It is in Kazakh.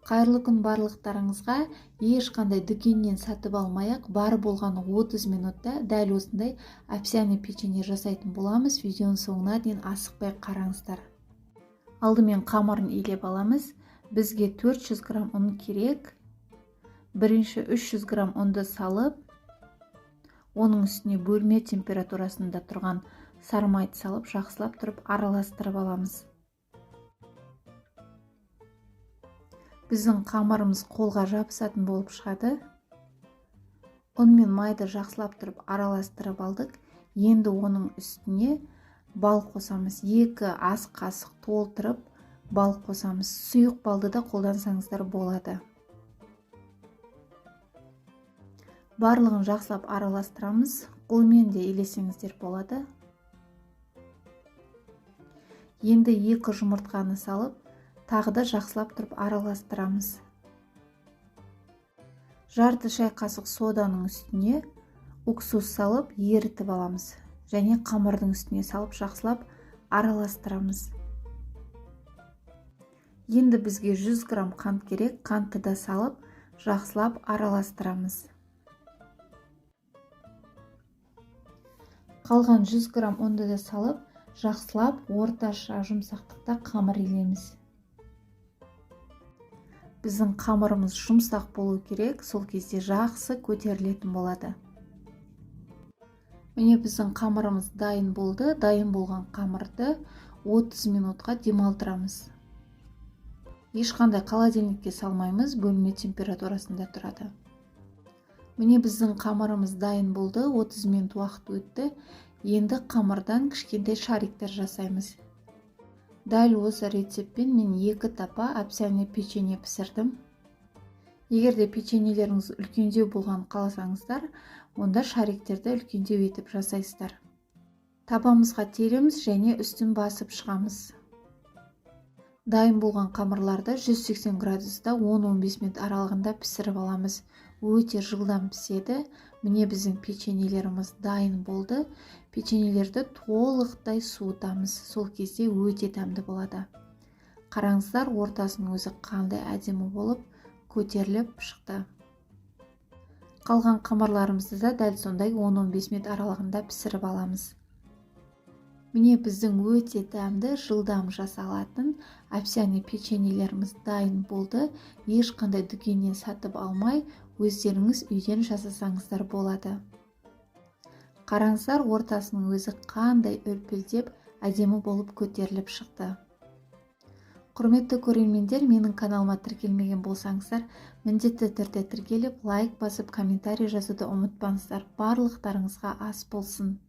Қайырлы күн барлықтарыңызға. Ешқандай дүкеннен сатып алмай-ақ, бар болғаны 30 минутта дәл осындай овсяный печенье жасайтын боламыз. Видеоның соңына дейін асықпай қараңыздар. Алдымен қамырын илеп аламыз. Бізге 400 грамм ұн керек. Бірінші 300 грамм ұнды салып, оның үстіне бөлме температурасында тұрған сары майды салып, жақсылап тұрып араластырып аламыз. Біздің қамырымыз қолға жабысатын болып шығады. Ұн мен майды жақсылап тұрып араластырып алдық. Енді оның үстіне бал қосамыз. 2 ас қасық толтырып бал қосамыз. Сұйық балды да қолдансаңыздар болады. Барлығын жақсылап араластырамыз. Қолмен де илесеңіздер болады. Енді 2 жұмыртқаны салып, тағы да жақсылап тұрып араластырамыз. Жарты шай қасық соданың үстіне уксус салып ерітіп аламыз. Және қамырдың үстіне салып жақсылап араластырамыз. Енді бізге 100 грамм қант керек. Қантты да салып жақсылап араластырамыз. Қалған 100 грамм ұнды да салып жақсылап орташа жұмсақтықта қамыр илейміз. Біздің қамырымыз жұмсақ болу керек, сол кезде жақсы көтерілетін болады. Міне біздің қамырымыз дайын болды. Дайын болған қамырды 30 минутқа демалдырамыз. Ешқандай холодильникке салмаймыз, бөлме температурасында тұрады. Міне біздің қамырымыз дайын болды, 30 минут уақыт өтті. Енді қамырдан кішкентай шариктер жасаймыз. Дәл осы рецептпен мен 2 тапа овсяный печенье пісірдім. Егер де печеньелеріңіз үлкендеу болған қаласаңыздар, онда шариктерді үлкендеу етіп жасайсыздар. Табамызға тереміз және үстін басып шығамыз. Дайын болған қамырларды 180 градуста 10-15 минут аралығында пісіріп аламыз. Өте жылдам піседі. Міне біздің печеньелеріміз дайын болды. Печеньелерді толықтай суытамыз. Сол кезде өте дәмді болады. Қараңыздар, ортасының өзі қандай әдемі болып көтеріліп шықты. Қалған қамырларымызды да дәл сондай 10-15 минут аралығында пісіріп аламыз. Міне біздің өте дәмді, жылдам жасалатын овсяный печеньелеріміз дайын болды. Ешқандай дүкеннен сатып алмай, өздеріңіз үйден жасасаңыздар болады. Қараңыздар, ортасының өзі қандай үлпілдеп, әдемі болып көтеріліп шықты. Құрметті көрермендер, менің каналыма тіркелмеген болсаңыздар, міндетті түрде тіркеліп, лайк басып, комментарий жазуды ұмытпаңыздар. Барлықтарыңызға ас болсын.